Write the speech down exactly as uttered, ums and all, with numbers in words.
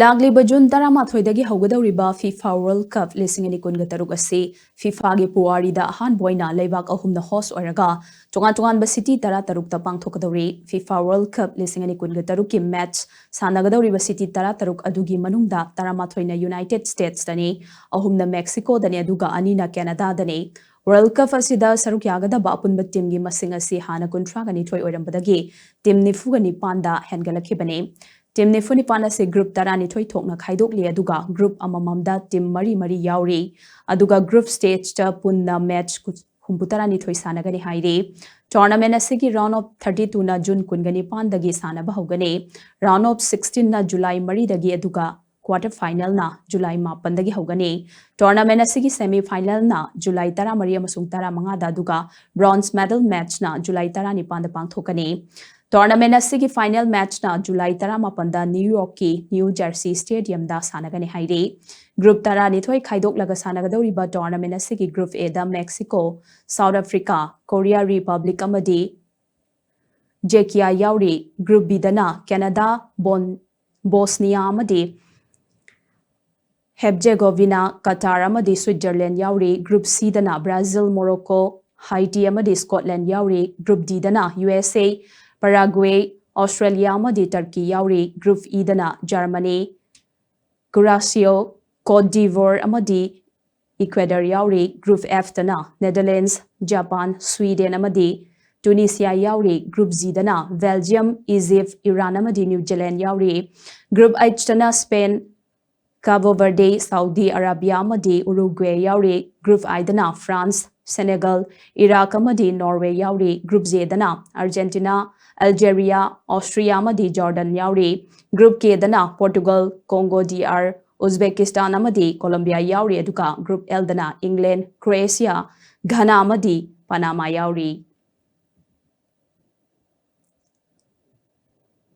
ꯂꯥꯛꯂꯤꯕ June ꯇꯔꯥꯃꯥꯊꯣꯏꯗꯒꯤ ꯍꯧꯒꯗꯧꯔꯤꯕ FIFA World Cup ꯂꯤꯁꯤꯡ ꯑꯅꯤ ꯀꯨꯟꯒ ꯇꯔꯨꯛ ꯑꯁꯤ FIFAꯒꯤ ꯄꯨꯋꯥꯔꯤꯗ ꯑꯍꯥꯟꯕ ꯑꯣꯏꯅ ꯂꯩꯕꯥꯛ ꯑꯍꯨꯝꯅ host ꯑꯣꯏꯔꯒ ꯇꯣꯉꯥꯟ ꯇꯣꯉꯥꯟꯕ city ꯇꯔꯥꯇꯔꯨꯛꯇ ꯄꯥꯡꯊꯣꯛꯀꯗꯧꯔꯤ꯫ FIFA World Cup ꯂꯤꯁꯤꯡ ꯑꯅꯤ ꯀꯨꯟꯒ ꯇꯔꯨꯛꯀꯤ match ꯁꯥꯟꯅꯒꯗꯧꯔꯤꯕ city ꯇꯔꯥꯇꯔꯨꯛ ꯑꯗꯨꯒꯤ ꯃꯅꯨꯡꯗ ꯇꯔꯥꯃꯥꯊꯣꯏꯅ United Statesꯇꯅꯤ, ꯑꯍꯨꯝꯅ Mexicoꯗꯅꯤ, ꯑꯗꯨꯒ ꯑꯅꯤꯅ Canadaꯗꯅꯤ꯫ World Cup ꯑꯁꯤꯗ ꯁꯔꯨꯛ ꯌꯥꯒꯗꯕ ꯑꯄꯨꯟꯕ teamꯒꯤ ꯃꯁꯤꯡ ꯑꯁꯤ ꯍꯥꯟꯅ ꯀꯨꯟꯊ꯭ꯔꯥꯒ ꯅꯤꯊꯣꯏ ꯑꯣꯏꯔꯝꯕꯗꯒꯤ team ꯅꯤꯐꯨꯒ ꯅꯤꯄꯥꯟꯗ ꯍꯦꯟꯒꯠꯂꯛꯈꯤꯕꯅꯤ꯫ Team ꯅꯤꯐꯨ ꯅꯤꯄꯥꯟ ꯑꯁꯤ group ꯇꯔꯥꯅꯤꯊꯣꯏ ꯊꯣꯛꯅ ꯈꯥꯏꯗꯣꯛꯂꯤ, ꯑꯗꯨꯒ group ꯑꯃꯃꯝꯗ team ꯃꯔꯤ ꯃꯔꯤ ꯌꯥꯎꯔꯤ, ꯑꯗꯨꯒ group stageꯇ ꯄꯨꯟꯅ match ꯍꯨꯝꯐꯨ ꯇꯔꯥꯅꯤꯊꯣꯏ ꯁꯥꯟꯅꯒꯅꯤ ꯍꯥꯏꯔꯤ꯫ Tournament ꯑꯁꯤꯒꯤ round of thirty twoꯅ ꯖꯨꯟ ꯀꯨꯟꯒ ꯅꯤꯄꯥꯟꯗꯒꯤ ꯁꯥꯟꯅꯕ ꯍꯧꯒꯅꯤ, round of sixteenꯅ ꯖꯨꯂꯥꯏ ꯃꯔꯤꯗꯒꯤ, ꯑꯗꯨꯒ quarter finalꯅ ꯖꯨꯂꯥꯏ ꯃꯥꯄꯟꯗꯒꯤ ꯍꯧꯒꯅꯤ꯫ Tournament ꯑꯁꯤꯒꯤ semi finalꯅ ꯖꯨꯂꯥꯏ ꯇꯔꯥꯃꯔꯤ ꯑꯃꯁꯨꯡ ꯇꯔꯥꯃꯉꯥꯗ, ꯑꯗꯨꯒ bronze medal matchꯅ ꯖꯨꯂꯥꯏ ꯇꯔꯥꯅꯤꯄꯥꯟꯗ ꯄꯥꯡꯊꯣꯛꯀꯅꯤ꯫ Tournament ꯑꯁꯤꯒꯤ final matchꯅ ꯖꯨꯂꯥꯏ ꯇꯔꯥꯃꯥꯄꯟꯗ New Yorkꯀꯤ New Jersey Stadiumꯗ ꯁꯥꯟꯅꯒꯅꯤ ꯍꯥꯏꯔꯤ꯫ Group ꯇꯔꯥꯅꯤꯊꯣꯏ ꯈꯥꯏꯗꯣꯛꯂꯒ ꯁꯥꯟꯅꯒꯗꯧꯔꯤꯕ tournament ꯑꯁꯤꯒꯤ Group Aꯗ Mexico, South Africa, Korea Republic ꯑꯃꯗꯤ Czechia ꯌꯥꯎꯔꯤ꯫ Group Bꯗꯅ Canada, Bon-, Bosnia ꯑꯃꯗꯤ Herzegovina, Qatar ꯑꯃꯗꯤ Switzerland ꯌꯥꯎꯔꯤ꯫ Group Cꯗꯅ Brazil, Morocco, Haiti ꯑꯃꯗꯤ Scotland ꯌꯥꯎꯔꯤ꯫ Group Dꯗꯅ USA, Paraguay, Australia ꯑꯃꯗꯤ Turkey ꯌꯥꯎꯔꯤ꯫ Group Eꯗꯅ Germany, Curaçao, Cote d'Ivoire ꯑꯃꯗꯤ Ecuador ꯌꯥꯎꯔꯤ꯫ Group Fꯇꯅ Netherlands, Japan, Sweden ꯑꯃꯗꯤ Tunisia ꯌꯥꯎꯔꯤ꯫ Group Gꯗꯅ Belgium, Egypt, Iran ꯑꯃꯗꯤ New Zealand ꯌꯥꯎꯔꯤ꯫ Group Hꯇꯅ Spain, Cabo Verde, Saudi Arabia ꯑꯃꯗꯤ Uruguay ꯌꯥꯎꯔꯤ꯫ Group Iꯗꯅ France, Senegal, Iraq ꯑꯃꯗꯤ Norway ꯌꯥꯎꯔꯤ꯫ Group Jꯗꯅ Argentina, Algeria, Austria ꯑꯃꯗꯤ Jordan ꯌꯥꯎꯔꯤ꯫ Group Kꯗꯅ Portugal, Congo D R, Uzbekistan ꯑꯃꯗꯤ Colombia ꯌꯥꯎꯔꯤ, ꯑꯗꯨꯒ Group Lꯗꯅ England, Croatia, Ghana ꯑꯃꯗꯤ Panama ꯌꯥꯎꯔꯤ꯫